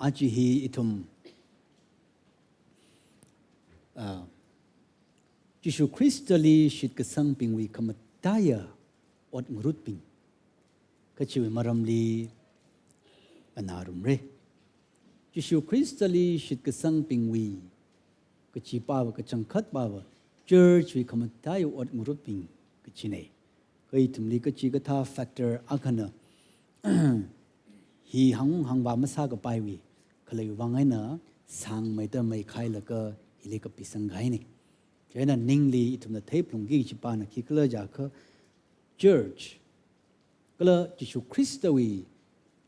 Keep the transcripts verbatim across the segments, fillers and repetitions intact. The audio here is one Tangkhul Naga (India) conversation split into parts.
Aja hi ithum, ah, Jishu Khristali shitkasangbingwui khamataiya ot ngarutbing kachiwui maramli nganārumra. Jishu Khristali shitkasangbingwui kachi pava, kachangkhat pava, church wui khamataiya ot ngarutbing kachina. Kha ithumli kachikathā factor akhana hi hāng hāngva masākapaiwui khaleiwui vang eina sāngmeida meikhailaga hili kapisang kahaina. Chieina ningli ithumna theiphalungki kachi pana khikhala jiakha, church kala Jishu Khristawui,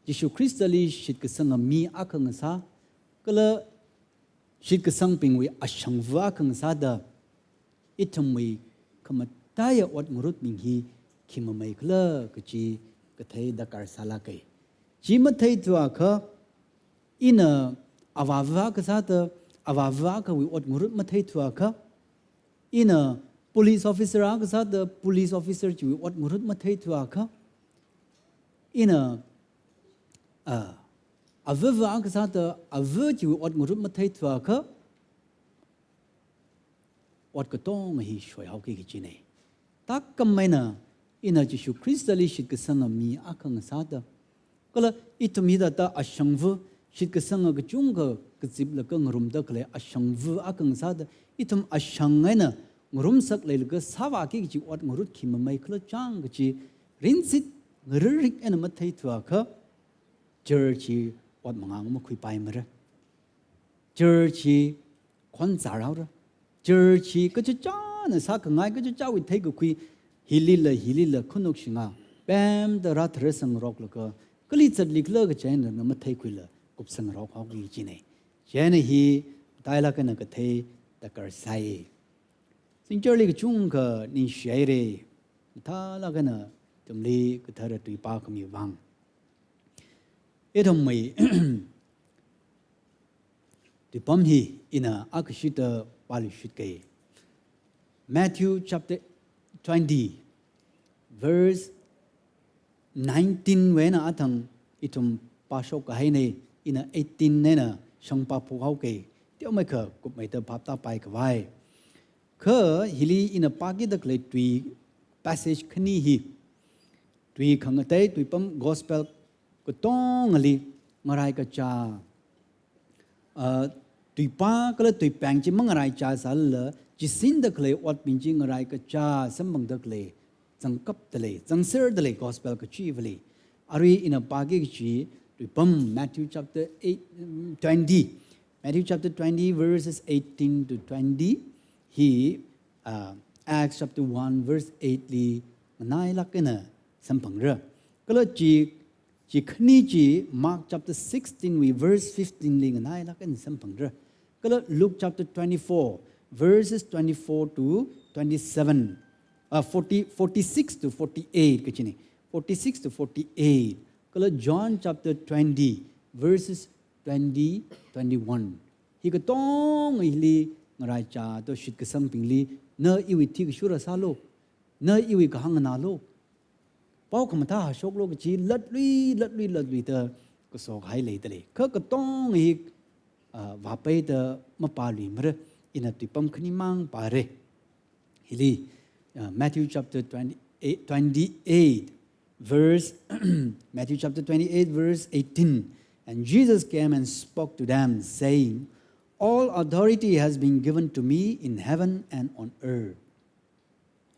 Jishu Khristali shitkasanga mi akha ngasā, kala shitkasangbingwui ashangva akha ngasāda, ithumwui khamataiya ot ngarutbing hi khi mameikhala kachi kathei darkar sālāka. Chi matheithuakha, ina avāva akha sāda avāva akhawui ot ngarut matheithuakha, ina police officer akha sāda police officer chiwui ot ngarut matheithuakha, ina, ah, avava akha sāda ava chiwui ot ngarut matheithuakha, ot katonga hi shoihaoki kachina. Thākhameina ina Jishu Khristali shitkasanga mi akha ngasāda, kala ithum hithāda ashangva, shitkasanga kachungkha kaziplaga ngarumda khalei ashangva akha ngasāda, ithum ashang eina ngarumsak leilaga sāvāki kachi ot ngarut khi mameikhala chang kachi rinsit ngaririk eina matheithuakha, church hi ot mangā makhuipaimara. Church hi khon zārhaora. Church hi kachichāna sākhangai, kachichāwui theikakhui, hilila, hilila, khanuk shinga pemda rātharasangroklaga, kali zatlikhala kachi eina matheikhuila kupsangrokhaoki kachina. Chieina hi matailāk eina kathei darkar sāi. Sincerely kachungkha ningshihaira. Mathālāk eina ithumli kathara tui pākhami vang. Ithumwui tuipam hi ina akhashida pāluishitkai. Matthew chapter twenty, verse nineteen wui eina athang ithum pāshok kahaina, ina eighteen eina shang pāphok haokai. Teomeikha kupmeida phap tāpai khavai. Kha hili ina pākida khalei tui passage khani hi, tui khangatei, tuipam gospel katongali ngarai kachā, ah, tuipā kala tuipeng chi mangaraichā sālala, chisinda khalei otbing chi ngarai kachā samphangda khalei, zangkapda lei, zangserda lei gospel kachivali. Arui ina pāki kachi tuipam Matthew chapter eight, mm, twenty. Matthew chapter twenty, verses eighteen to twenty. Hi, ah, Acts chapter one, verse eight li nganailāk eina samphangra. Kala chi, chi khani chi Mark chapter sixteen wui verse fifteen li nganailāk eina samphangra. Kala Luke chapter twenty-four, verses twenty-four to twenty-seven, uh, forty, forty-six to forty-eight kachina. Forty-six to forty-eight. Kala John chapter twenty, verses twenty, twenty-one. Hi katonga hili ngaraichā to shitkasangbingli, na iwui thikashura sālu, na iwui kahāng nganālu, pao khamathā hāshoklu kachi latlui, latlui, latluida kaso kahai leida lei. Kha katonga hi, ah, vāpeida mapāluimara, ina tuipam khanimang pāra. Hili, uh, Matthew chapter twenty-eight, twenty-eight, verse, Matthew chapter twenty-eight, verse eighteen. And Jesus came and spoke to them, saying, "All authority has been given to me in heaven and on earth."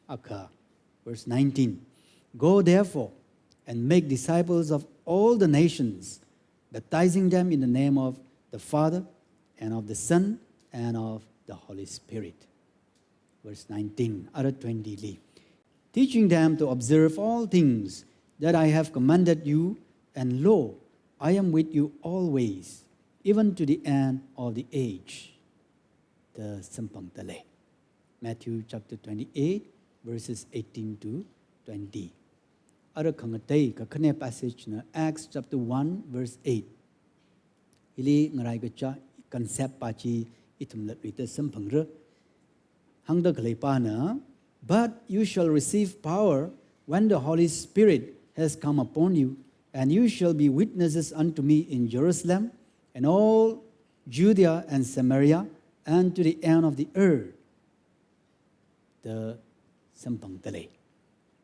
Akha, verse nineteen. "Go therefore and make disciples of all the nations, baptizing them in the name of the Father and of the Son and of the Holy Spirit." Verse nineteen, ara twenty li. "Teaching them to observe all things that I have commanded you, and lo, I am with you always, even to the end of the age." Da samphangda lei. Matthew chapter twenty-eight, verses eighteen to twenty. Ara khangatei kakhane passage na Acts chapter one, verse eight. Hili ngarai kachā concept pa chi ithum latluida samphangra. Hāngda khalei pana, "But you shall receive power when the Holy Spirit has come upon you, and you shall be witnesses unto me in Jerusalem and all Judea and Samaria, and to the end of the earth. Da samphangda lei.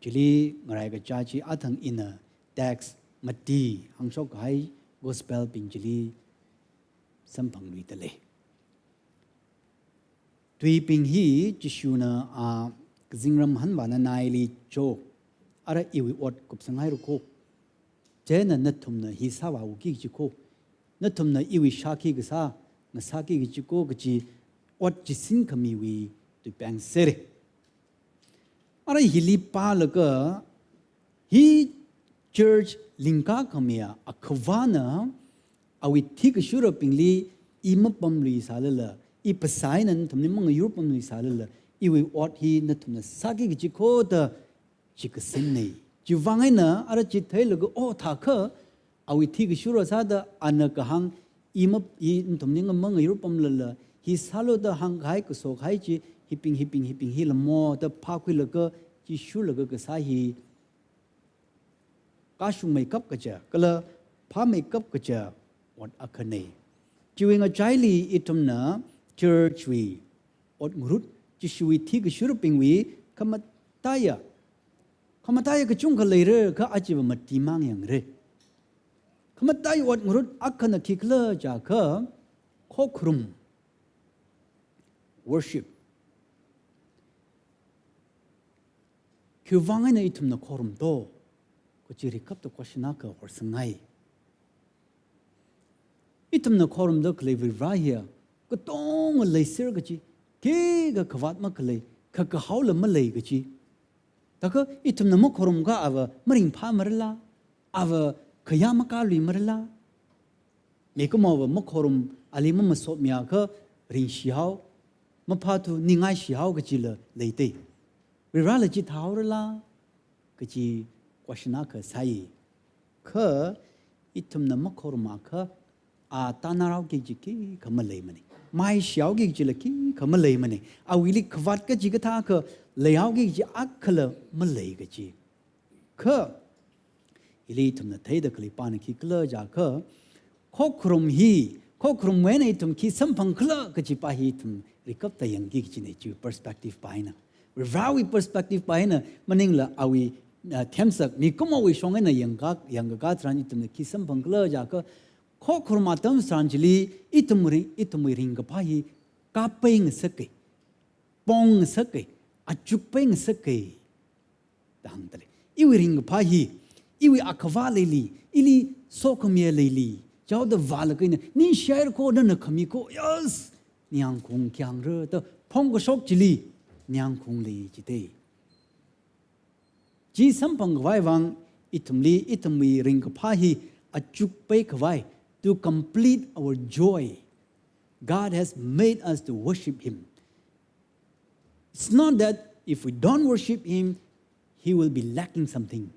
Chili ngaraikacha chi athang ina text mati hāngshok kahai gospel bing chili samphangluida lei. Tuibing hi Jishuna a kazingram hanvāna naili cho, ara iwui ot kupsanghaira kho. Chieina nathumna hi sāvāuki kaji kho. Nathumna iwui shākhi kasā ngasāki kaji kho kaji ot chisin khamiwui tuipeng sere. Ara hili pālaga hi church lingkā khamiya akhavana awui thikashurabingli i mapamluisālala, i phasā eina nathumli mangayurpamluisālala, iwui ot hi nathumna sāki kaji kho da chi kasinna. Chiwuivang eina ara chi theilaga, oh, thākha awui thikashura sāda ana kahāng, i map-, i nathumli mangayurpamlala, hi sālu da hāngkahai kaso kahai chi, hibing, hibing, hibing hi lamo da phākhuilaga, chi shurlaga kasā hi kashungmeikap kaja, kala phāmeikap kaja ot akhana. Chiwui ngachaili ithumna church wui otngarut, Jishuwui thikashurabingwui khamataiya, khamataiya kachungkha leira kha achiva mati mang yangra. Khamataiya otngarut akhana khikhala jiakha khokharum, worship. Khiwuivang eina ithumna khorum to, kachi rikapta question akha horsangai. Ithumna khorumda khalei Varivara hiya katonga leiser kachi, khikha khavāt makhalei, kha kahaola malei kachi. Thākha ithumna makhorum kha ava maringphāmarala, ava khayā makāluimarala. Mikumova makhorum ali mamasotmiakha ringshihao, maphāthu ningaishihao kachila leite. Varivarala chithāhaorala kachi question akha sai. Kha ithumna makhorumakha a tanarhaoki kaji khikha maleimana. Maishihaoki kajila khikha maleimana. Awuili khavāt kachi kathā akha leihaoki kaji akhala malei kachi. Kha hili ithumna theida khalei pana khikhala jiakha, khokharum hi, khokharum eina ithum khi samphangkhala kachi pa hi ithum rikapta yangki kachina, chiwui perspective pa eina. Varivarawui perspective pa eina maningla awui, ah, themsak mikumowui shong eina yangkak, yangkaka tharan ithumna khi samphangkhala jiakha, khokharum atam tharan chili ithum ring, ithumwui ringkaphā hi kapai ngasaka, pong ngasaka, achukpai ngasaka da hāngda lei. Iwui ringkaphā hi, iwui akhava leili, ili sokhamiya leili, chaoda vālaga ina, ningshihaira kho, nana khami kho, yes, ningyāng khaung kyangra da phongkashok chili, ningyāng khaung lei jite. Chi samphangkhavai vang, ithumli, ithumwui ringkaphā hi achukpai khavai, to complete our joy, God has made us to worship Him. It's not that if we don't worship Him, He will be lacking something.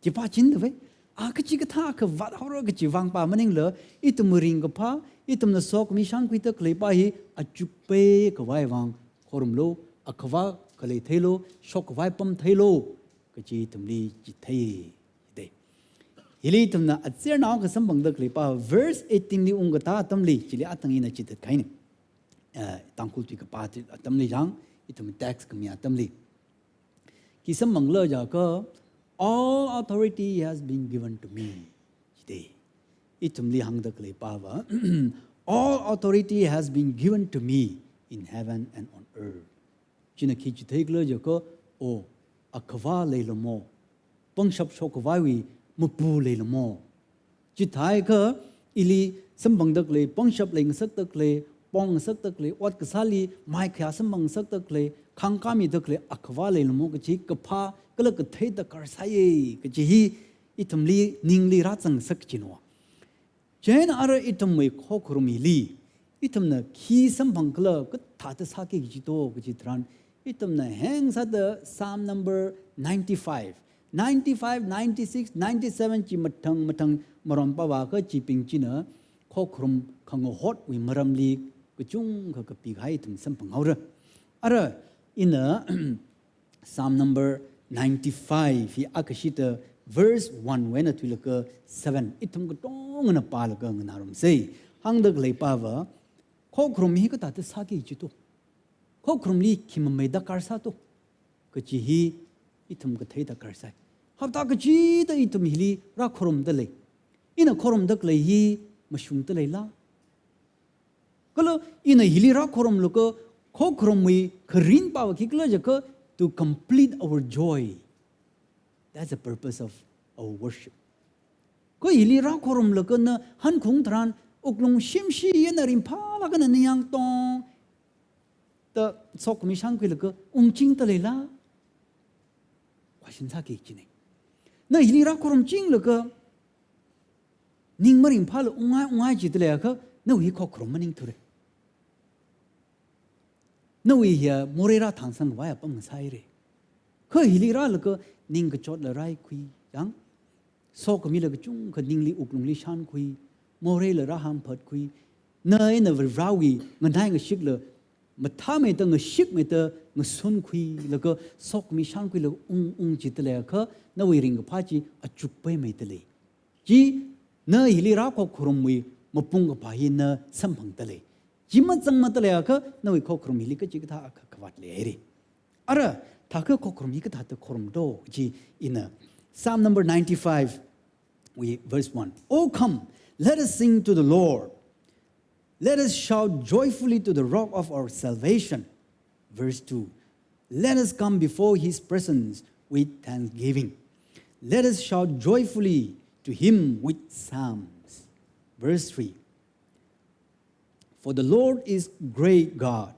Chi pa chin da ve. A kachi kathā khavāt haora kachi vang pa maningla, ithumwui ringkaphā, ithumna sokhami shānkhuida khalei pa hi achukpai khavai vang khorumlu, akhava khalei theilu, shokkhavai pam theilu kachi ithumli chithei. Hili ithumna acherna akha samphangda khalei pa, verse eighteen li ungkatā atamli, chili athang ina chithat kahaina. Eh, Tangkhul tui kapā atamli jang, ithum text khami atamli. Khi samphangkhala jiakha, "All authority has been given to me." Jite. Ithumli hāngda khalei pava, "All authority has been given to me in heaven and on earth." China khi chitheikhala jiakha, o, akhava leilamo, pangshap shokkhavaiwui mapu leilamo. Chithākha ili samphangda khalei, pangshap leingasakda khalei, pong ngasakda khalei, ot kasāli maikhayā samphang ngasakda khalei, khāngkāmida khalei akhava leilamo kachi kaphā kala kathei darkar sāya kachi hi ithumli ningli rāzangsak kachina. Chieina ara ithumwui khokharum hili, ithumna khi samphangkhala, kathāda sāki kachi to kachi tharan, ithumna heng sāda Psalm number ninety-five, ninety-five, ninety-six, ninety-seven chi mathang mathang maron pāvākha chibing china khokharum khangahotwui maramli kachungkha kapikahai ithum samphanghaora. Ara ina Psalm number ninety-five hi akhashita verse one wui eina thuilaga seven, ithum katongana pālaga nganārumsa. hāngda khalei pava, khokharum hi kathāda sāki kaji to. Khokharumli khi mamei darkar sā to kaji hi ithum kathei darkar sai. Hapta kachida ithum hili rākhorumda lei. Ina khorumda khalei hi mashungda leila? Kala ina hili rākhorumlaga khokharumwui kharin pava khikhala jiakha, to complete our joy. That's the purpose of our worship. Kha hili rākhorumlaga na hankhung tharan wuklung shimshi eina ringphālaga na ningyāng tongda sokhami shānkhuilaga ungchingda leila? Question sāki kajina. Na hili rākhorumchinglaga ning maringphāla ungngai ungngai jida leiakha, nawui khokharum maningthura. Nawui hiya morei rāthāngsangkhavai apam ngasāhaira. Kha hili rālaga ningkachotla raikhui, yang, sokhamila kachungkha ningli wuklungli shānkhui, moreila rāhāngphatkhui, na eina Varivarāwui nganai ngashikla mathāmeida ngashikmeida ngasunkhuilaga sokhami shānkhuilaga ung ung jida leiakha, nawui ringkaphā chi achuk paimeida lei. Chi, na hili rākhokkharumwui mapung kaphā hi na samphangda lei. Chi mazangmada leiakha, nawui khokharum hili kachikathā akha khavāt leihaira. Ara, thākha khokharum hi kathāda khorumdo kaji ina, Psalm number ninety-five, we, verse one. "Oh, come, let us sing to the Lord. Let us shout joyfully to the rock of our salvation." Verse two. "Let us come before his presence with thanksgiving. Let us shout joyfully to him with psalms." Verse three. "For the Lord is great God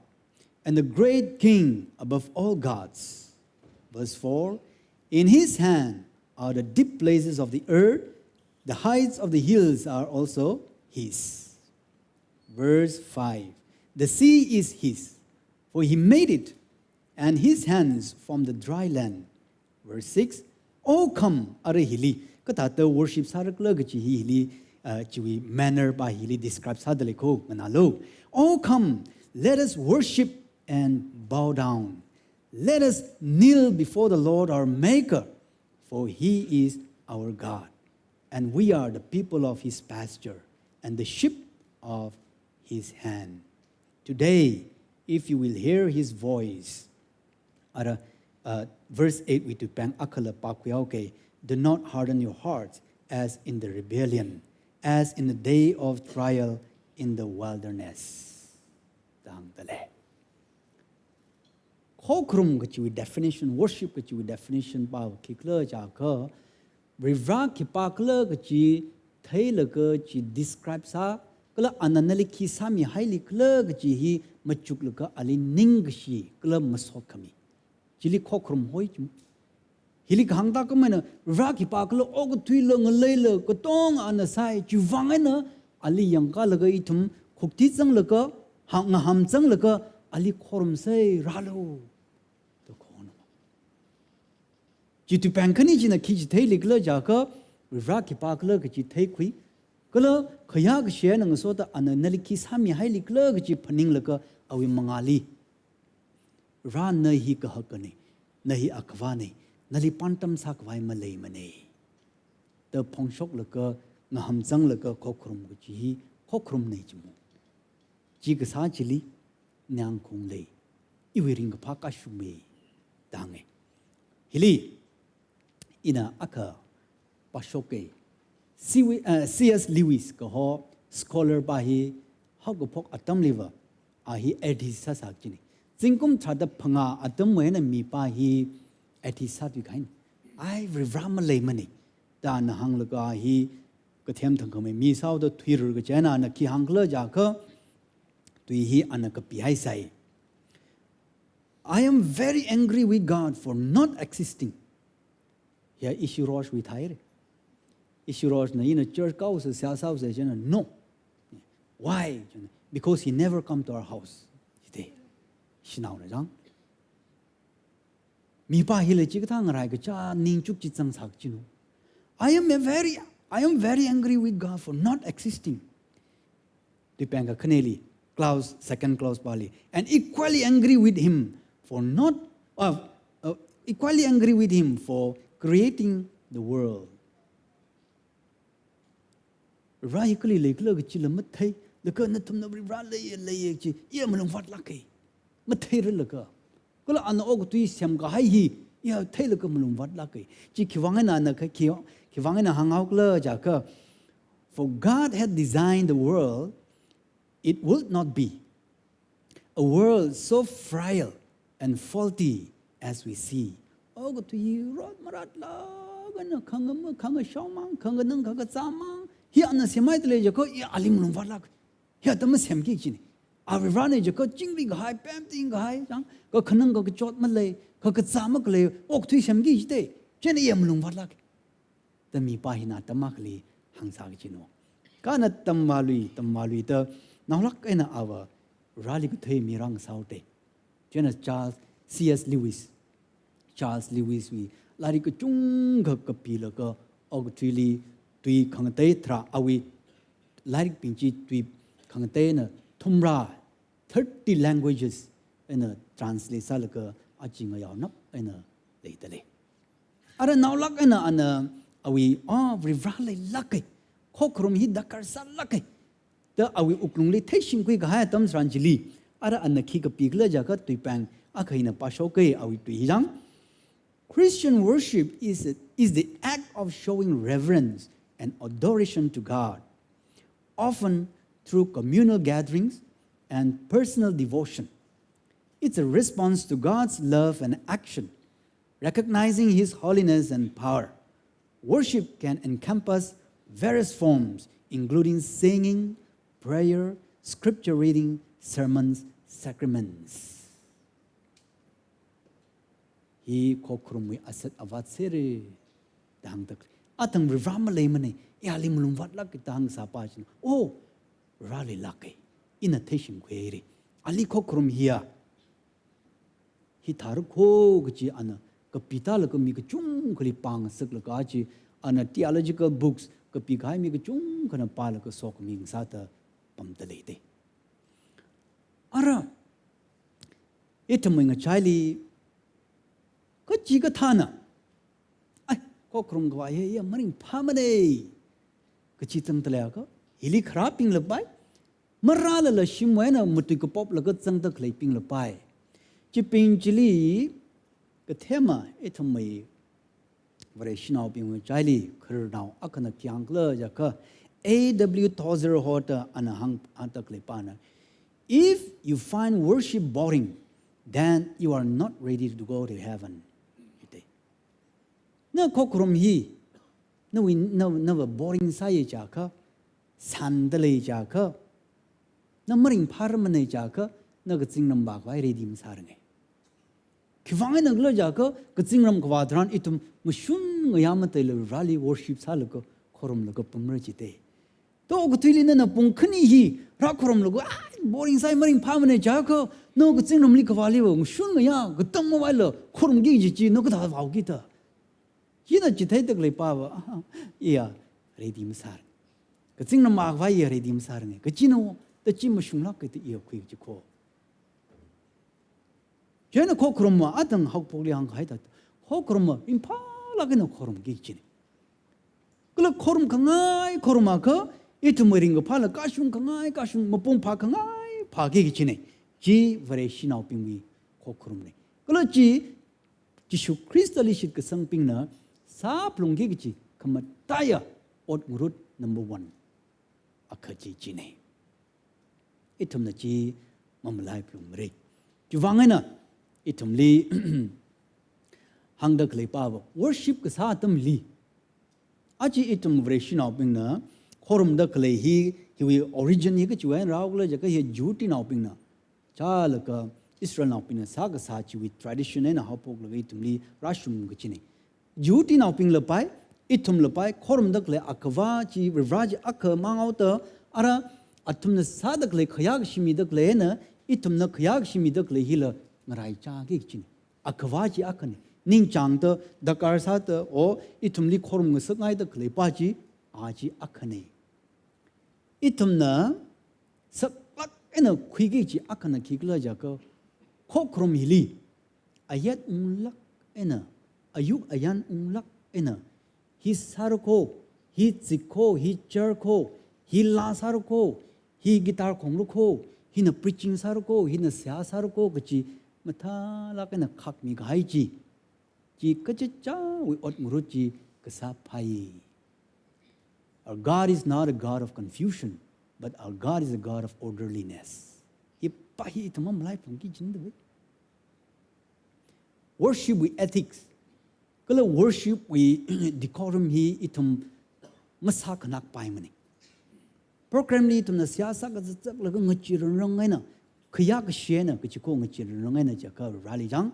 and the great King above all gods." Verse four. "In his hand are the deep places of the earth, the heights of the hills are also his." Verse five. "The sea is his, for he made it, and his hands formed the dry land." Verse six. "Oh, come," ara hili kathāda worship sārakhala kaji hi hili, uh, chiwui manner pa hili describe sāda lei kho, nganālu. "Oh, come, let us worship and bow down. Let us kneel before the Lord our Maker, for he is our God, and we are the people of his pasture and the sheep of his hand. Today, if you will hear his voice," ara, uh, verse eight wui tuipāng akhala pākhuihaoke, "Do not harden your hearts as in the rebellion, as in the day of trial in the wilderness." Da hāngda lei. Khokharum kajiwui definition, worship kajiwui definition pa khikhala jiakha, Varivarā khipākhala kaji theilaga chi describe sā, kala ana nali khi sāmihailikhala kaji hi machuklaga ali ningkashi kala masotkhami. Chili khokharum hoi chi. Hili kahāng thākhameina, Varivarā khipākhala okathuila ngaleila katonga ana sāi, chiwui vang eina ali yangkalaga ithum khukti zanglaga, ha-, ngaham zanglaga, ali khorumsei rālu da khona. Chi tuipāng khani china khi chitheilikhala jiakha, Varivarā khipākhala kaji theikhui, kala khayākashi eina ngasoda ana nali khi sāmihailikhala kaji phaninglaga awui mangāli, "Ra, na hi kahakane, na hi akhavane, nali pāntam sākhavai maleimane," da phongshoklaga, ngaham zanglaga khokharum kaji hi khokharumne chimu. Chi kasā chili ningyāngkhaung lei, iwui ringkaphā kashung mei da hānge. Hili ina akha pāshoke. C W, uh, C S Lewis kaho scholar pa hi haokaphok atamliva, a hi atheist sāsā kajine. Zingkum tharāda phangā atamwui eina mipā hi atheist sāthuikahaine. Ai, Varivarā maleimane da ana hānglaga hi kathem thangkhamei mi sāhaoda thuirur kaji eina ana khi hāngkhala jiakha, tui hi ana kapihaisai. "I am very angry with God for not existing." Hiya Ishi Roshwui thāhaire. Ishi Roshna ina church kaosa, seihā sāosa china, "No." "Why?" China, "Because he never come to our house." Jide. Ishinaona jang. Mipā hila chikathā ngaraikacha ningchuk chi zangsā kajinu. "I am a very, I am very angry with God for not existing." Tuipāng kakhaneli, clause, second clause pali, "And equally angry with him for not, uh, uh, equally angry with him for creating the world." Ra hi kali leikhala kachila mathei, Laga nathumna Varivara leiya, leiya chi, iya malungvātlāka. Matheirarlaga. Kala ana okathui semkahai hi, iya theilaga malungvātlāka. Chi khiwuivang eina ana kha khi, khiwuivang eina hānghaokhala jiakha, "For God had designed the world, it would not be. A world so frail and faulty as we see." Okathui rot maratlāk eina khangama, khangashaomang, khanganang, khangazāmang. Hi ana semhaida lei jiakha, iya ali malungvātlāk. Hi atam masemki kajina. A Varivarana jiakha chingri kahai, pemting kahai, chang, kakhanang kakachot malei, kakazā makhalei, okathui semki kajite. Chieina iya malungvātlāk. Da mipā hina atam akhali hāngsā kajina. Kha ana tamvālui, tamvālui da naolāk eina ava Vareli kathei mi rāngasāhaoda. Chieina Charles, C S Lewis, Charles Lewis wui lairik kachungkha kapilaga okathuili tui khangatei tharā, awui lairikbing chi tui khangatei eina thumrā, thirty languages eina translate sālaga aja ngayaonap eina leida lei. Ara naolāk eina ana awui, ah, Varivara leilāka, khokharum hi darkar sālāka da awui wuklungli theishingkhui kahai atam tharan chili, ara ana khi kapikhala jiakha tuipeng akha ina pāshoka awui tui hi chang. "Christian worship is, is the act of showing reverence and adoration to God, often through communal gatherings and personal devotion. It's a response to God's love and action, recognizing His holiness and power. Worship can encompass various forms, including singing, prayer, scripture reading, sermons, sacraments." Hi khokharumwui asat avāt sera da hāngda. Athang Varivara maleimana, iya ali malungvātlāk da hāngsāpa china. Oh, Varivara leilāka. Ina theishingkhuihaira. Ali khokharum hiya hithāra kho kaji ana kapitālaga mi kachungkhali pāngasaklaga chi, ana theological books kapikahai mi kachungkhana pālaga sokhami ngasāda pamda leida. Ara, ithumwui ngachaili kachikathāna, "Ai, khokharum khavā hi iya maringphāmana," kachi zangda leiakha, hili kharābing lapai, marālala shimwui eina matui kapoplaga zangda khaleibing lapai. Chibing chili kathema ithumwui Vareshinaobing ngachaili khararnao akhana khi hāngkhala jiakha, A W Tozer hoda ana hāng, hāngda khaleipana, "If you find worship boring, then you are not ready to go to heaven." Hithāda. Na khokharum hi, nawui, na, nava boring sāya jiakha, sānda lei jiakha, na maringphāmana jiakha, na kazingram vākhavai ready masāranga. Khiwuivang einakhala jiakha, kazingram kavā tharan ithum ngashun ngayā mateila Vareli worship sālaga, khorumlaga pamra jite. To okathuili nana pung khani hi rākhorumlaga, "Ai, boring sāi, maringphāmana," jiakha, na kazingramli kavāliva ngashun ngayā, katam mavaila khorumki kaji chi, na kathā vāki ta. China chitheida khaleipava, "Aha, iya ready masāra. Kazingram vākhavai iya ready masāranga," kajina, da chi mashunglāka da iya khui kaji kho. Chieina khokharumva, athang haophokli hāngkahai thāda, khokharumva ringphālāk eina khorumki kajina. Kala khorum khangai khorumakha, ithumwui ringkaphāla kashung khangai kashung, mapung phā khangai phāki kajina. Chi Vareshinaobingwui khokharumna. Kala chi Jishu Khristali shitkasangbingna sāphalungki kaji khamataiya ot ngarut number one akha chi china. Ithumna chi mamalaiphalungmara. Chiwuivang eina ithumli hāngda khaleipava, worship kasā atamli, aja ithum Vareshinaobingna khorumda khalei hi, hiwui origin hi kachiwui eina rāhaokhala jiakha hi Jihudinaobingna chālaga Israelnaobingna sākasā chiwui tradition eina haophoklaga ithumli rāshung kajina. Jihudinaobing lapai, ithum lapai, khorumda khalei Akhava chi, Varivara chi akha mang haoda, ara athumna sāda khalei, khayākashi mida khaleina, ithumna khayākashi mida khalei hila ngaraichāki kajina. Akhava chi akhana. Ningchāngda, darkar sāda, o, ithumli khorum ngasakngaida khaleipa chi, a chi akhana. Ithumna saklāk eina khuiki kaji akhana khikhala jiakha, khokharum hili ayet unglāk eina, ayuk ayan unglāk eina, hi sāra kho, hi zit kho, hi char kho, hi laa sāra kho, Hi guitar khongra kho, hina preaching sāra kho, hina seihā sāra kho kachi mathālāk eina khakmi kahai chi, chi kachichāwui ot ngarut chi kasā phai. Our God is not a God of confusion, but our God is a God of orderliness. Hi pa hi ithum malai phungki jin da wei. Worship wui ethics, kala worship wui decorum hi ithum masākhanakpaimana. Program li ithumna seihā sākazakzaklaga ngacheerangrang eina, khayākashi eina, kachi kho ngacheerangrang eina jiakha rāli jang.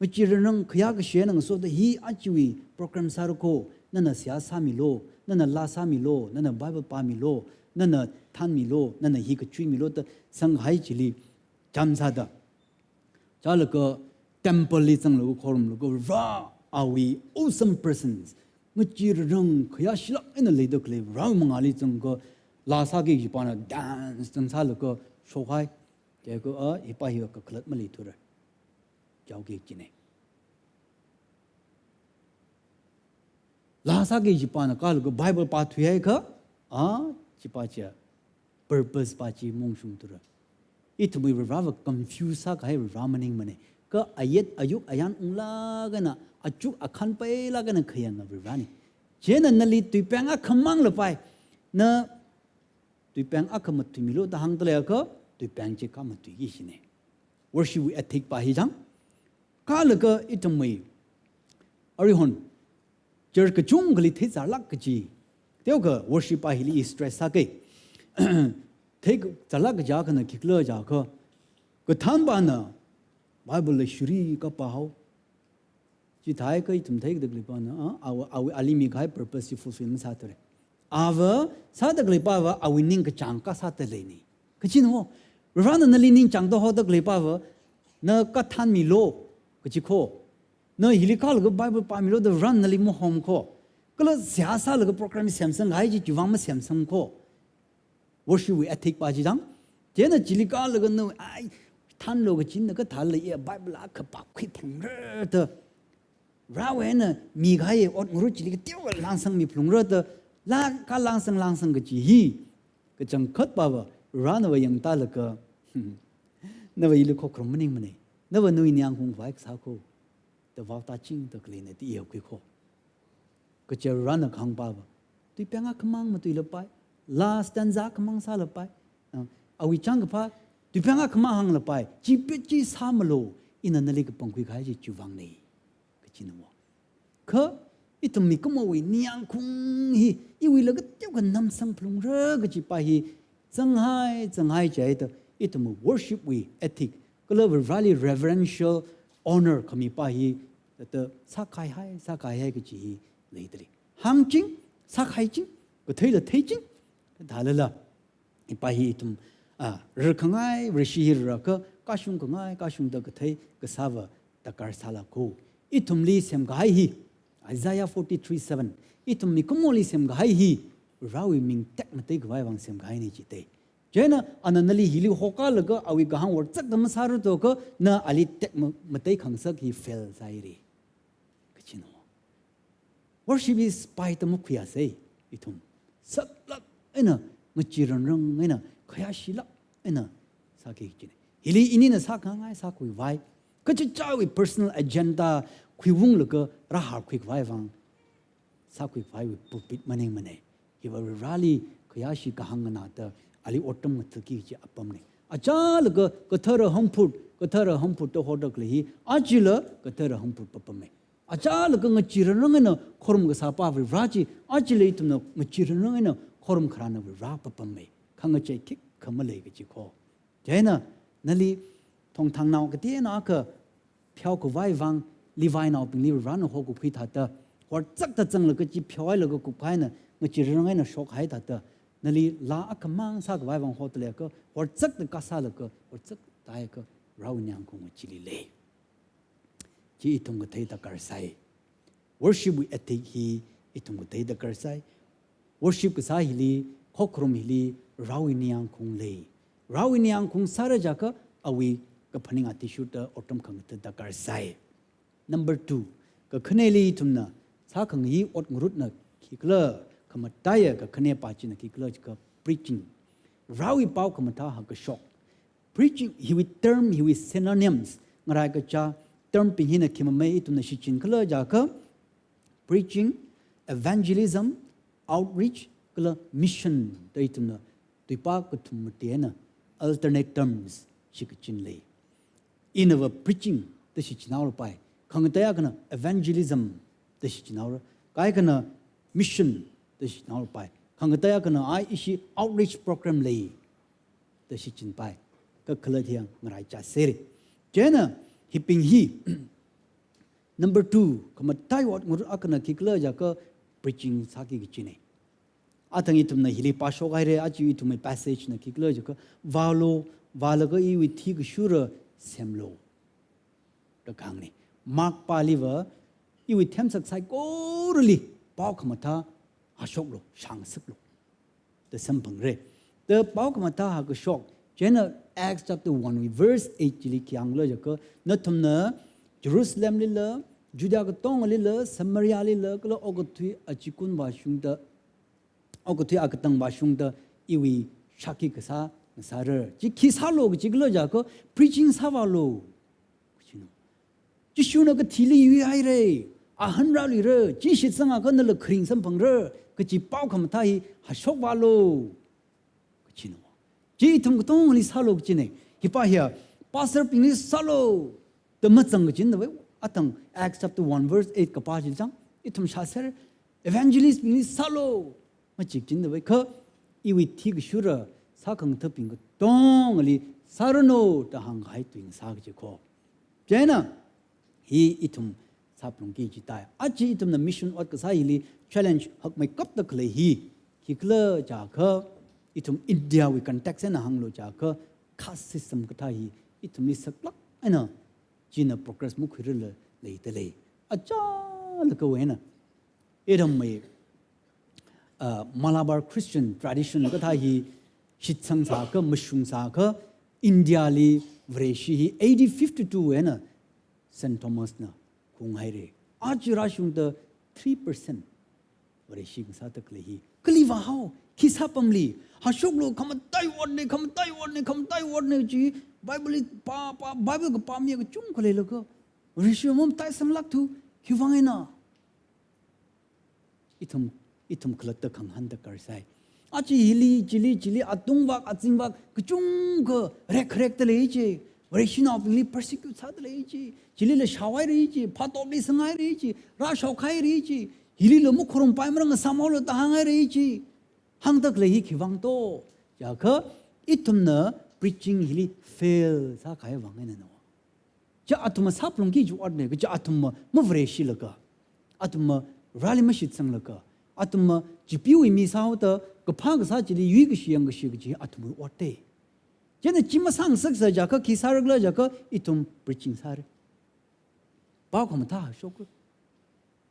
Ngacheerangrang khayākashi eina ngasoda hi ajawui program sāra kho, nana seihā sāmilu, nana laa sāmilu, nana Bible pāmilu, nana thanmilu, nana hi kachuimilu da sanghai chili cham sāda. Chālaga temple li zanglaga khorumlaga Vare awui awesome presence, ngacheerangrang khayāshilāk eina leida khalei Vare mangāli zanglaga laa sāki kajipana dance dance sālaga shokhai. Jiakha, a, hi pa hi kakhalat maleithura. Jaoki kajina. Laa sāki kajipana kālaga Bible pāthuihaiakha, a, chi pa chiya purpose pa chi mongshungthura. Ithumwui Vareva confuse sākahai Vare maningmana. Kha ayet ayuk ayan unglāk eina, achuk akhan pailāk eina khayanga Varena. Chieina nali tuipeng akhamang lapai, na tuipeng akha mathuimilu da hāngda leiakha, tuipeng chi kha mathuiki kajina. Worship wui ethic pa hi jang. Kālaga ithumwui, aruihon, church kachungkhali theizālāk kaji. Teokha worship pa hili stress sāki. Theizālāk kaji akhana khikhala jiakha, kathānpana Bible la shuri kapā hao. Chithākha ithum theikida khaleipana, a, awui, awui ali mikahai purpose chi fulfill masāthura. Ava sāda khaleipava awui ningkachāng kasāda leina. Kachina wo, Varena nali ningchāngda hoda khaleipava, na kathanmilu kachi kho, na hili kālaga Bible pāmilu da Varena nali mahom kho, kala seihā sālaga program semsang kahai chi chiwuivang masemsang kho. Worship wui ethic pa chi jang. Chieina chili kālaga na, ai, thanlu kachina kathāla ya Bible akha pākhui phalungra da, Varewui eina mikahai ot ngarut chili kateokha langsangmi phalungra da, laa kalangsang langsang kachi hi, kachangkhatpava Varena va yangtālaga, nava ili khokharum maningmana. Nava nawui ningyāng khaung khavai kasā kho da vaotāchingda khaleina da iya khui kho. Kachi Varena kahāngpava, tuipeng akhamang mathuilapai, last stanza akhamang sālapai, a, awui chāngkaphā, tuipeng akhamang hānglapai, chi pet chi sāmalu, ina nali kapangkhui kahai chi chiwuivangna. Kachina wo. Kha, ithum mikumowui ningyāng khaung hi, iwuila kateokha namsang phalungra kachi pa hi, zanghai, zanghai jihaida, ithum worship wui ethic, kala Vareli reverential honor khami pa hi, ta sākahaihai, sākahaihai kachi hi leidalei. Hāngching, sākahaiching, katheila theiching, kathālala. Hi pa hi ithum, a, rarkhangai, rashi hi rarkha, kashung khangai, kashungda kathei, kasāva, darkar sālāka. Ithumli semkahai hi, Isaiah forty-three seven, ithum mikumoli semkahai hi, Varewui ming tekmatei khavai vang semkahaina jite. Chieina, ana nali hili hokālaga awui kahāng workzakda masāra to kha, na ali tekma-, matei khangasak hi fail sāhaira. Kachina wo. Worship hi spy ta makhuiasei, ithum. Saklāk eina, ngacheerangrang eina, khayāshilāk eina, sāki kajina. Hili inina sākhangai sākhuivai. Kachichāwui personal agenda khuiunglaga rāhākhui khavai vang sākhui khavaiwui pulpit maningmana. Hiva Vareli khayāshi kahāng nganāda ali otram ngathaki kachi apamna. Achālaga kathara hamphut, kathara hamphut da hoda khalei hi, achila kathara hamphut papamma. Achālaga ngacheerangrang eina khorum kasāpa Vare chi, achila ithumna ngacheerangrang eina khorum kharāna Vare papamma. Khangachei khikha malei kachi kho. Chieina, nali thongthangnao kateonao akha pheokhavai vang, Levinaobingli Varena hokakhui thāda, workzakda zanglaga chi pheohailaga kupkahaina, ngacheerangrang eina shokhai thāda, nali laa akhamang sākhavai vang hoda leiakha, workzakda kasālaga, workzakda haiakha, Varewui ningyāng khaunga chili lei. Chi ithum kathei darkar sai. Worship wui ethic hi ithum kathei darkar sai. Worship kasā hili, khokharum hili, Varewui ningyāng khaung lei. Varewui ningyāng khaung sāra jiakha awui kaphaning athishurda otram khangatha darkar sai. Number two, kakhaneli ithumna sākhangai ot ngarutna khikhala, khamataiya kakhane pa china khikhala jiakha preaching. Varewui pao khamathā hakashok. Preaching, hiwui term, hiwui synonyms, ngarai kacha term bing hina khi mamei ithumna shichin khala jiakha, preaching, evangelism, outreach, kala mission da ithumna tuipā kathum mati eina alternate terms shikachin lei. Inava preaching da shichin haora pai. Khangatei akhana evangelism da shichin haora. Kaikhana mission da shichin haora pai. Khangatei akhana ai ishi outreach program lei da shichin pai. Kakhalat hi yang ngarai cha seri. Chieina hibing hi number two, khamataiya ot ngarut akhana khikhala jiakha preaching sāki kachina. Athang ithumna hili pāshok haira, aja ithumwui passage na khikhala jiakha, vālu, vālaga iwui thi kashura semlu da kahāngna. Mark pāliva, iwui themsak saikorali pao khamathā hashoklu, shāngsaklu da samphangra. Da pao khamathā hakashok, chieina Acts chapter one verse eight chili khi hāngkhala jiakha, nathumna Jerusalem lila, Judea katongalila, Samaria lila, kala okathui achikun vāshungda, okathui akatang vāshungda iwui shākhi kasā ngasāra. Chi khi sālu kachi khala jiakha, preaching sāvālu kachina. Jishuna kathili yuihaira, ahan rāluira, chi shitsangakha nala kharing samphangra kachi pao khamathā hi hashokvālu kachina. Chi ithum katongali sālu kachina. Hipa hiya pastor bingli sālu da mazang kachina vai. Athang Acts chapter one verse eight kapā chili chang, ithum shāser, evangelist bingli sālu, machikchinda vai. Kha iwui thi kashura sākhangathabing katongali sāranu da hāngkahai tui ngasā kachi kho. Chieina hi ithum sāphalungki kaji tai. Aja ithumna mission ot kasā hili challenge hakmeikapta khalei hi khikhala jiakha, ithum India wui context eina hānglu jiakha, caste system kathā hi ithumli saklāk eina china progress makhuirarla leida lei. Achālakha wui eina ithumwui, uh, Malabar Christian tradition kathā hi shitsang sākha, mashung sākha, India li Vareshi hi A D fifty-two wui eina Saint Thomas na khuihaira. Aja rāshungda three percent Vareshi ngasāda khalei hi kali vāhao, khi sāpamli, hashoklu, khamataiya otna, khamataiya otna, khamataiya otna chi, Bible li pā, pā, Bible kapā mi kachungkha leilakha, Vareshi mamataisang lākthu, khiwui vang eina ithum, ithum khalatta khangahānda karsai. Aja hili, chili, chili, atungvak, azingvak, kachungkha rek, rekda lei chi. Vareshinaobingli persecute sāda lei chi. Chilila shaohaira chi, phatopli sanghaira chi, rāshaokahaira chi. Hilila makhurumpaimara, ngasāmhaolu da hānghaira chi. Hāngda khalei hi khiwui vang to jiakha, ithumna preaching hili fail sākahai vang eina no. Chi athumna sāphalungki kaji otna, kaja athumna mavareshilaga, athumna Vareli mashitsanglaga, athumna chipeewui mi sāhaoda kaphā kasā chili yuikashi yangkashi kaji athumwui otna. Chieina chi masāngasaksa jiakha khi sārakhala jiakha ithum preaching sāra. Pao khamathā hashokra.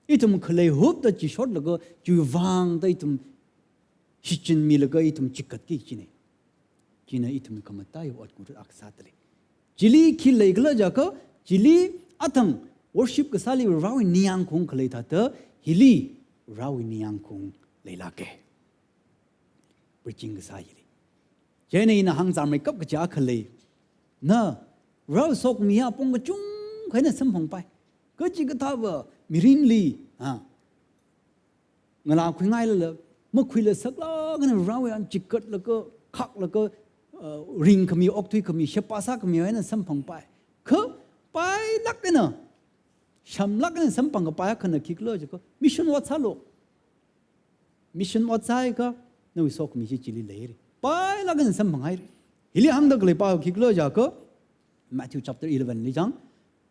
Ithum khalei hupta chishotlaga, chiwui vangda ithum shichinmilaga ithum chikatki kajina. China ithum khamataiya ot ngarut akha sāda lei. Chili khi leikhala jiakha, chili athang worship kasāli Varewui ningyāng khaung khalei thāda, hili Varewui ningyāng khaung leilāka. Preaching kasā hili. Chieina ina hāngzāmeikap kaja khalei. Na, Varewui sokhami apong kachungkha eina samphangpai. Kachikathāva mirinli, ha, ngalā khuingailala, makhuila saklāk eina Varewui eina chikatlaga, khaklaga, uh, ringkhami, okthuikhami, sheba sākhami eina samphangpai. Kha pailāk eina, shamlāk eina samphangkapai akhana khikhala jiakha, mission ot sālu. Mission ot sāhaiakha, nawui sokhami chi chili leira. Pailāk eina samphanghaira. Hili hāngda khalei pao khikhala jiakha, Matthew chapter eleven li chang,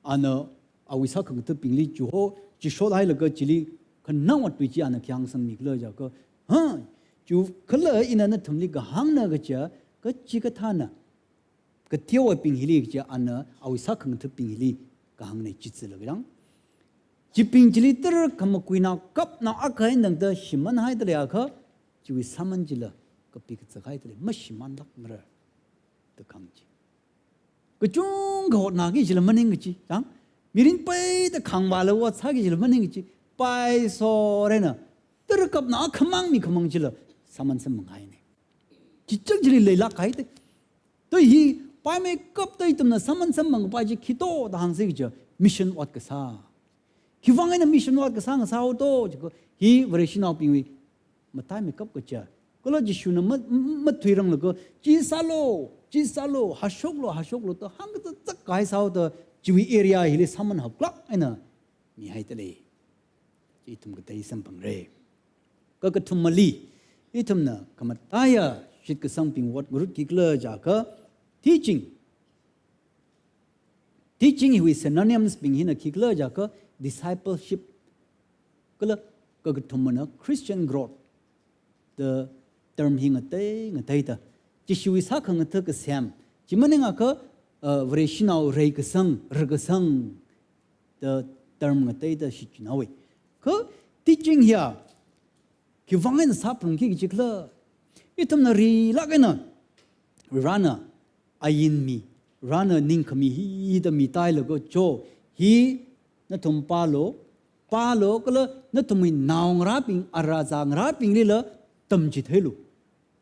ana awui sākhangathabingli chiho, chishothailaga chili khanao ot tui chi ana khi hāngsangmikhala jiakha, ha, chikhala ina nathumli kahāngna kaja, kachikathāna kateoabing hili kaja ana awui sākhangathabing hili kahāngna, chithālaga chang. Chibing chili tara khamakuinao kapnao akha eina tangda shimānhaida leiakha, chiwui sāman chila kapi kazakhaida lei, mashimānlākmara da kahāng chi. Kachungkha hotnaki jila maning kaji, chang. Mirin peida khangvāla ot sāki jila maning kaji. Paisorena, tara kapnao akhamang mikhamang chila sāman samphanghaina. Chichang chili leilāk kahai te. To hi, paimeikapta ithumna sāman samphang kapai chi khito da hāngsa kaja, mission ot kasā. Khiwuivang eina mission ot kasā ngasāo to, jiakha hi Vareshinaobingwui mataimeikap kaja. Kala Jishuna ma, ma, mathuiranglaga, chi sālu, chi sālu, hashoklu, hashoklu, to hāngkazā zak kahai sāo to, chiwui area hili sāman haklāk eina mihai talei. Chi ithum katei samphangra. Kakathumali, ithumna khamataiya shitkasangbing ot ngarut khikhala jiakha, teaching. Teaching hiwui synonyms bing hina khikhala jiakha, discipleship. Kala kakathumana Christian growth. The term hi ngatei, ngateida. Jishuwui sākhangatha kasem. Chi maningakha, uh, Vareshinao reikasang, rakasang. The term ngateida shichinhaowa. Kha teaching hiya, khiwuivang eina sāphalungki kajikhala. Ithumna rilāk eina, Varena, ain mi, Varena ningkhami hida mitailaga cho, hi nathum pālu, pālu kala nathumwui naongarābing, ara zāngarābinglila tamchitheilu.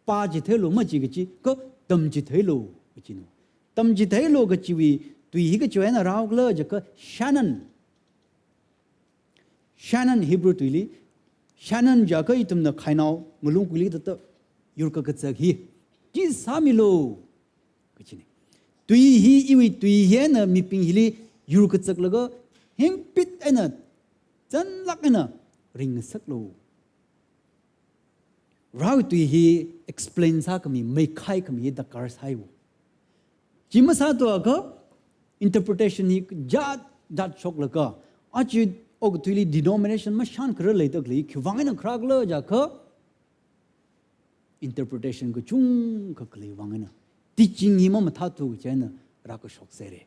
Pāchitheilu maji kaji, kha tamchitheilu kajina. Tamchitheilu kajiwui tui hi kachi eina rāhaokhala jiakha Shenan. Shenan Hebrew tuili, Shenan jiakha ithumna khainao ngalungkuili tata yur kakazak hi. Chi sāmilu kajina. Tui hi, iwui tui hina mibing hili yur kazaklaga, hingpit eina, zanlāk eina ringngasaklu. Varewui tui hi explain sākhami, meikhai khami hi darkar sāhaiwo. Chi masāthuakha interpretation hi jat jat shoklaga, aja okathuili denomination mashan kharā leida khalei, khiwuivang eina kharā khala jiakha interpretation kachungkha khaleiwui vang eina. Teaching hi mamathāthu kaji eina rākashok sāhaira.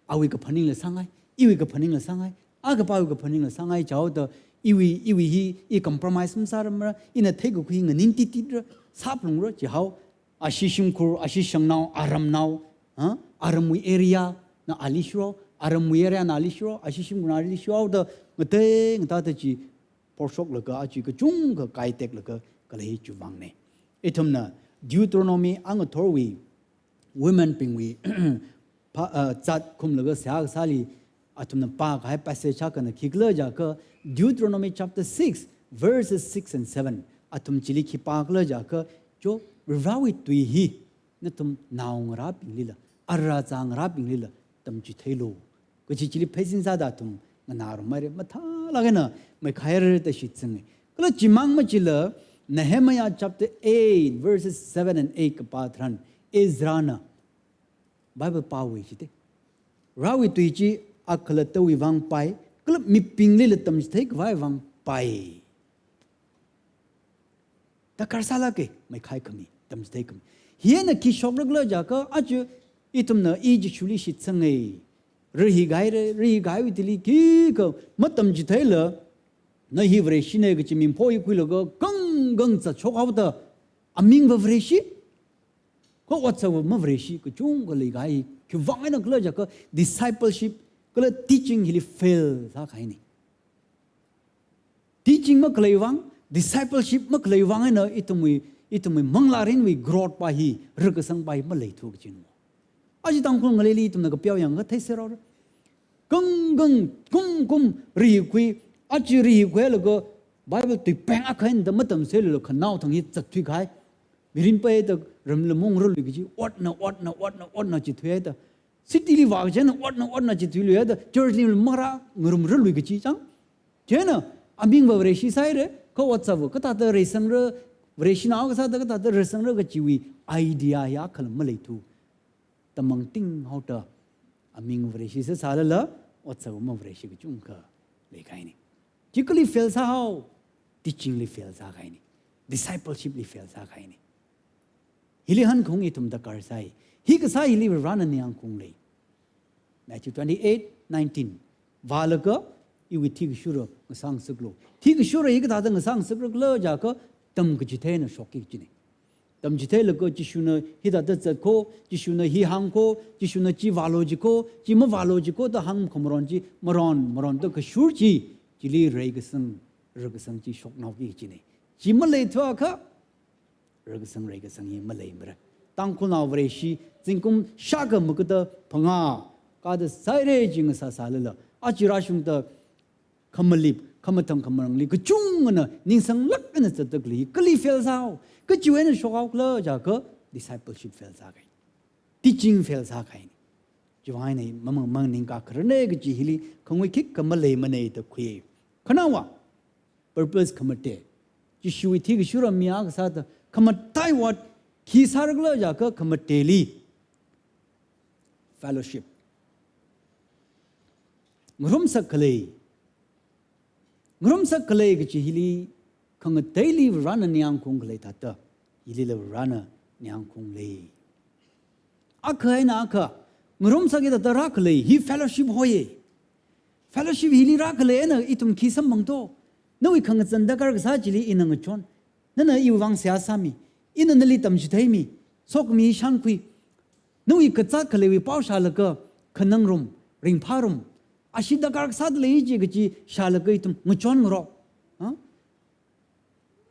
Awui kaphaningla sāngai, iwui kaphaningla sāngai, akapawui kaphaningla sāngai jihaoda, iwui, iwui hi, i compromise masārarmara, ina theikakhui nganing tititra, sāphalungra jihao, ashi shimkhur, ashi shangnao, aramnao, ha? Aramwui area na ali shurao, aramwui area na ali shurao, ashi shimkhurna ali shuraoda, ngatei ngateida chi, porshoklaga aja kachungkha kaiteklaga khalei chiwui vangna. Ithumna Deuteronomy angathorwui women bingwui pa, uh, zat khumlaga seihā kasāli athumna pākahai passage akhana khikhala jiakha Deuteronomy chapter six, verses six and seven. Athum chili khi pākhala jiakha, cho Varewui tui hi nathum naongarābinglila, ara zāngarābinglila tamchitheilu kaji chili pheisin sāda athum nganārumhaira, mathālāk eina meikhaira da shitsanga. Kala chimang machila Nehemiah chapter eight, verses seven and eight kapā tharan, Ezrana Bible pāhaowa jite. Varewui tui chi akhalattawui vang pāi, kala mibinglila tamchitheikhavai vang pāi. Darkar sālāka, meikhai khami, tamchithei khami. Hina khi shokra khala jiakha, aja ithumna i Jishuli shitsanga. Rahikahai, rahikahaiwui thili khikha matamchitheila, na hi Vareshina kachi ming phoikhuilaga kangkang zatshokhaoda, amingva Vareshi, kha otsakva mavareshi kachungkha leikahai, khiwuivang eina khala jiakha discipleship kala teaching hili fail sākahaina. Teaching makhaleiwui vang, discipleship makhaleiwui vang eina ithumwui, ithumwui manglārinwui growth pa hi, rakasang pa hi maleithu kajina. Aja Tangkhul ngaleili ithumna kapeo yangakha theiserhaora. Kangkang, kumkum, rahikhui, aja rahikhuilaga Bible tuipeng akha eina da matamseilu khanao thang hi zatthuikahai. Mirin paida ramli mong rālui kaji, otna, otna, otna, otna chithuihaida. City li vākachina otna, otna chithuiluihaida, church li marā ngarumrālui kaji chang. Chieina, amingva Vareshi sāhaira, kha otsakva kathāda reisangra, Vareshinao kasāda kathāda reisangra kajiwui idea hi akhala maleithu. Tamang tinghaoda, aming Vareshi sāsālala, otsakva mavareshi kachungkha leikahaina. Chi kali fail sāhao, teaching li fail sākahaina, discipleship li fail sākahaina. Hili hankaung ithum darkar sāi. Hi kasā hili Varena ningyāng khaung lei. Matthew twenty-eight nineteen. Vālaga iwui thikashura ngasāngasaklu. Thikashura hi kathāda ngasāngasakra khala jiakha tamkachitheina shokki kajina. Tamchitheilaga Jishuna hithāda zatkho, Jishuna hi hāngkho, Jishuna chi vālu jikho, chi mavālu jikho da hāngkhamaron chi, maron, maronda kashur chi, chili reikasang, rakasang chi shoknaoki kajina. Chi maleithuakha, rakasang reikasang hi maleimara. Tangkhulnao Vareshi zingkum shākha makhada phangā kāda sāhaira jingasā sālala, aja rāshungda khamalip, khamathang khamarangli kachungana ningsanglāk eina zatda khalei kali fail sāhao, kachiwui eina shokhao khala jiakha discipleship fail sākahai, teaching fail sākahaina. Chiwui vang eina mamang mang ningkakharana kaji hili khangui khikha maleimana da khui. Khanaowa, purpose khamate. Jishuwui thi kashura mi akha sāda khamataiya khi sāra khala jiakha khamateli fellowship. Ngarumsak khalei. Ngarumsak khalei kaji hili khangateili Varena ningyāng khaung khalei thāda, hilila Varena ningyāng khaunglei. Akha eina akha ngarumsakki thāda rākhalei hi fellowship hoiya. Fellowship hili rākhalei eina ithum khi samphangto. Nawui khangazan darkar kasā chili ina ngachon. Nana iwui vang seihā sāmi. Ina nali tamchitheimi. Sokhami shānkhui. Nawui kazāt khaleiwui pao shālaga, khanangarum, ringphārum, ashi darkar kasā dalei chi kaji shālaga ithum ngachon ngarok. Ha?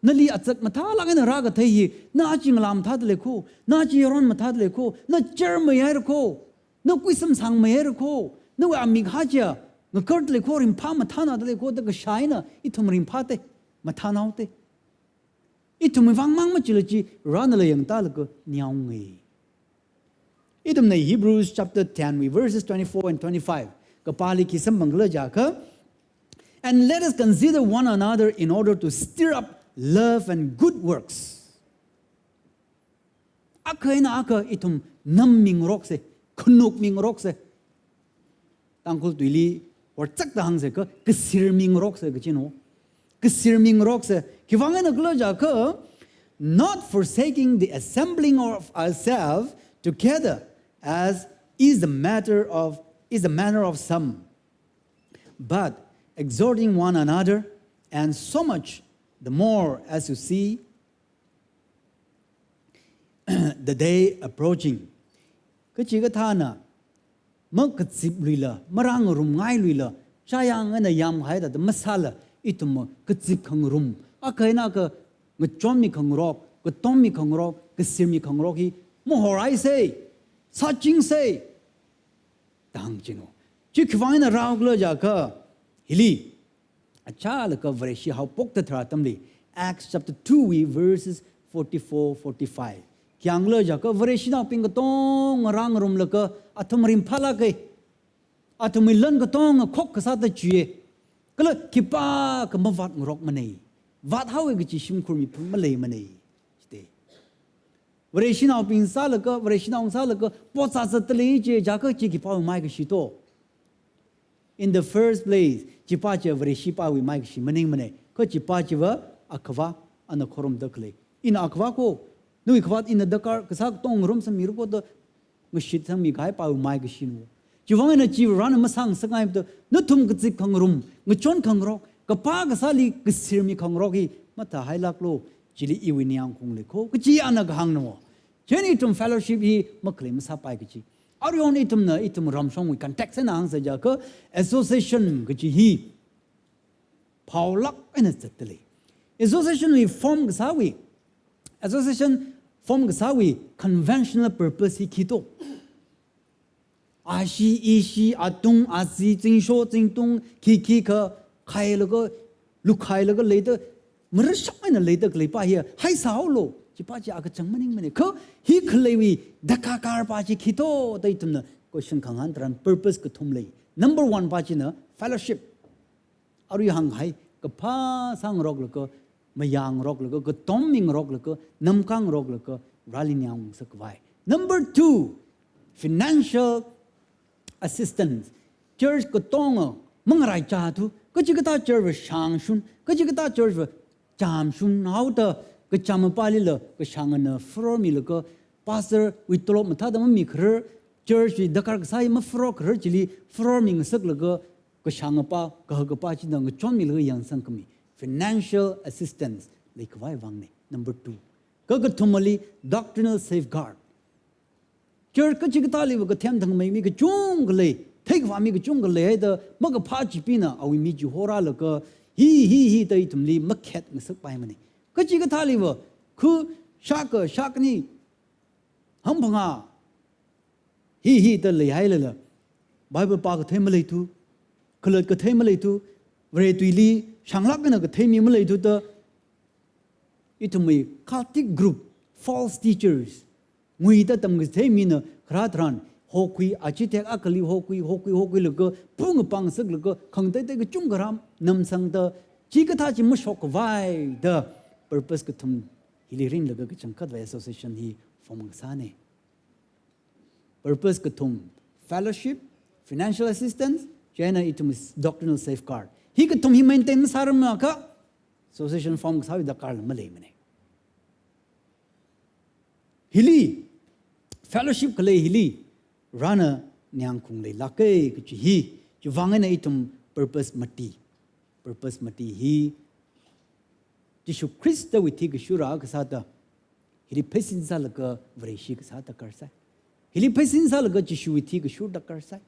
Nali azak mathālāk eina rākathei hi, na aja ngalā mathāda lei kho, na aja yaron mathāda lei kho, na chermayaira kho, na kuisam sangmayaira kho, nawui amik ha chiya ngakarda lei kho, ringphā mathānada lei kho da kashā eina ithum ringphāte, mathānaote. Ithumwui vang mang machila chi Varena la yangtālaga ningyāngngai. Ithumna Hebrews chapter ten wui verses twenty-four and twenty-five kapāli khi samphang khala jiakha, "And let us consider one another in order to stir up love and good works." Akha eina akha ithum nammi ngaroksa, khanukmi ngaroksa. Tangkhul tuili horchakta hāngsa kha, kasirmi ngaroksa kajina. Kasirmi ngaroksa. Khiwui vang eina khala jiakha, "Not forsaking the assembling of ourselves together, as is the matter of, is the manner of some, but exhorting one another, and so much the more as you see the day approaching." Kachikathāna makazipluila, marāngarumngailuila, chāyang eina yamhai thāda masāla, ithum kazip khangarum, akha eina akha ngachonmi khangarok, katommi khangarok, kasirmi khangarok hi mahoraisa, sāchingsa da hāngchina. Chi khiwui vang eina rāhao khala jiakha, hili achālakha Vareshi haophokta tharan atamli, Acts chapter two wui verses forty-four, forty-five. Khi hāng khala jiakha Vareshinaobing katonga rāngarumlaga athum ringphālāka. Athumwui lan katonga khok kasāda chuiya. Kala khipākha mavātngarokmana. Vāthaowa kaji shimkhur mipā maleimana. Chithāda Vareshinaobing sālaga, Vareshinao sālaga, potsā zatda lei chi jiakha chi khipāwui maikashi to. In the first place, chipā chi Vareshipāwui maikashi maningmana. Kha chipā chiva akhavā, ana khorumda khalei. Ina akhavā kho, nawui khavāt ina darkar kasā katonga ngarumsangmira kho da ngashitsangmi kahai pāwui maikashina. Chiwui vang eina chi Varena masāngasakngai da, nathum kazip khangarum, ngachon khangarok, kapā kasāli kasirmi khangarok hi mathāhailāklu, chili iwui ningyāng khaunglei kho, kaji ana kahāngna. Chieina ithum fellowship hi makhalei masāpai kaji. Aruihon ithumna, ithum ramshongwui context eina hāngsa jiakha, association kaji hi phaolāk eina zatda lei. Association wui form kasāwui, association form kasāwui conventional purpose hi khi to. Ashi, ishi, atung, azi, zingsho, zingtung, khi khikha, khailaga, lukhailaga leida, marashok eina leida khalei pā hi, haisāhaolu, chipā chi akachang maningmana. Kha hi khaleiwui darkar pā chi khi to, da ithumna question khangahān tharan purpose kathum lei. Number one pā china fellowship. Arui hānghai, kaphā sāngaroklaga, mayāngaroklaga, katommingaroklaga, namkāngaroklaga, Vareli ningyāng ngasakhavai. Number two, financial assistance. Church katonga mangaraichāthu, kachikathā church va shāngshun, kachikathā church va chāmshun haoda, kachām apālila, kashāngana farormilaga, pastor wui tolop mathāda mamikharar, church wui darkar kasā hi mafarorkharar chili farormingasaklaga, kashāng apā, kahak apā china ngachonmilaga yangsangkhami. Financial assistance leikhavai vangna. Number two. Kakathumali doctrinal safeguard. Church kachikathāliva kathem thangmei mi kachungkha lei, theikhavā mi kachungkha lei haida, makaphā chibingna awui mi chi horālaga, hi, hi, hi da ithumli makhet ngasakpaimana. Kachikathāliva, khu shākha, shākhani, hangphangā, hi hi da leihailala, Bible pākathei maleithu, khalat kathei maleithu, Vare tuili shānglāk eina kathei mi maleithu da, ithumwui cultic group, false teachers, nguida tamkathei mina kharā tharan, hokhui, achi thek akhali hokhui, hokhui, hokhuilaga, pung pāngsaklaga, khangateitei kachungkha rānamsangda, chikathā chi mashok khavai da, purpose kathum hili ringlaga kachangkhatwui association hi form kasāna. Purpose kathum, fellowship, financial assistance, chieina ithum doctrinal safeguard. Hi kathum hi maintain masāramakha, association form kasāwui darkar maleimana. Hili, fellowship khalei hili, Varena ningyāng khaung leilāka kachi hi, chiwuivang eina ithum purpose mati. Purpose mati hi, Jishu Khristawui thikashura kasāda, hili pheisin sālaga Vareshi kasā darkar sai. Hili pheisin sālaga Jishuwui thikashur darkar sai.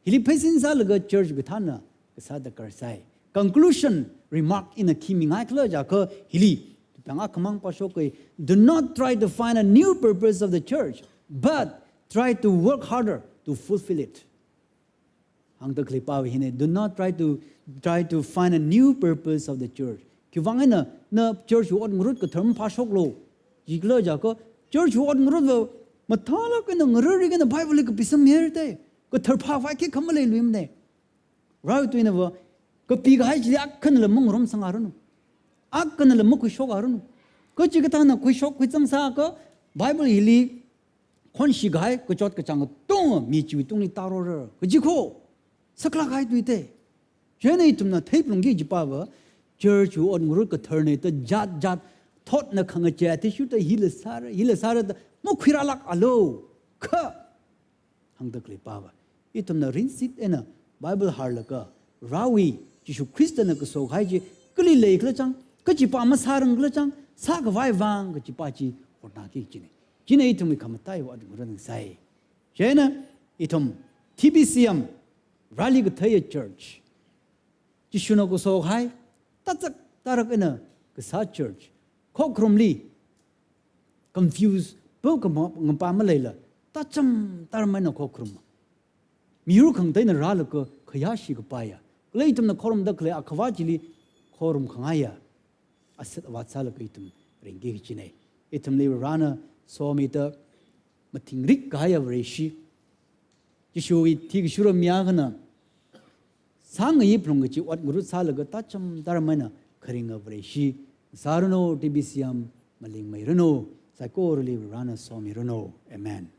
Hili pheisin sālaga church kathāna kasā darkar sai. Conclusion remark ina khi mingaikhala jiakha hili, tupang akhamang pāshoka, "Do not try to find a new purpose of the church, but try to work harder to fulfill it." Hāngda khalei pāva hina, "Do not try to, try to find a new purpose of the church." Khiwuivang eina na church wui ot ngarut kathar maphāshoklu. Jikhala jiakha, church wui ot ngarutva mathālāk eina ngararli eina Bible li kapisam mirte. Kathar phāvai khikha maleiluimana. Rao tuina va, kapikahai chili akhanala mangarumsangaranu. Akhanala makhuishokaranu. Kachikathāna khuishok khuichang sākha, Bible hili khonshi kahai kachot kachāng katonga mi chiwui tungli tārora kaji kho, saklāk kahai tuite. Chieina ithumna theiphalungki kaji pāva, church wui ot ngarut katharna da jat jat thotna khangachei athishurda hila sāra, hila sāra da makhuirālākalu. Kha, hāngda khalei pāva, ithumna ringshit eina Bible hārlaga, Raowui, Jishu Khristana kaso kahai chi kali leikhala chang, kachi pā masāranglakhala chang, sākhavai vang kachi pā chi hotnāki kajina. China ithumwui khamataiwui ot ngarut sai. Chieina ithum T B C M, Rali Katheiya Church, Jishuna kaso kahai, tachak tarak eina kasā church, khokharumli confuse, pao kama-, ngapa maleila, tacham taram eina khokharum. Miyur khangateina rālaga khayāshi kapaiya, kala ithumna khorumda khalei akhava chili khorum khangaiya asat avāt sālaga ithum ringki kajina. Ithumli Varena somida mathingrik kahaiya Vareshi, Jishuwui thikashura mi akhana sāngayi phalung kachi ot ngarut sālaga tacham taram eina kharinga Vareshi sāranu. T B C M malingmeiranu. Saikorali Varena somiranu. Amen.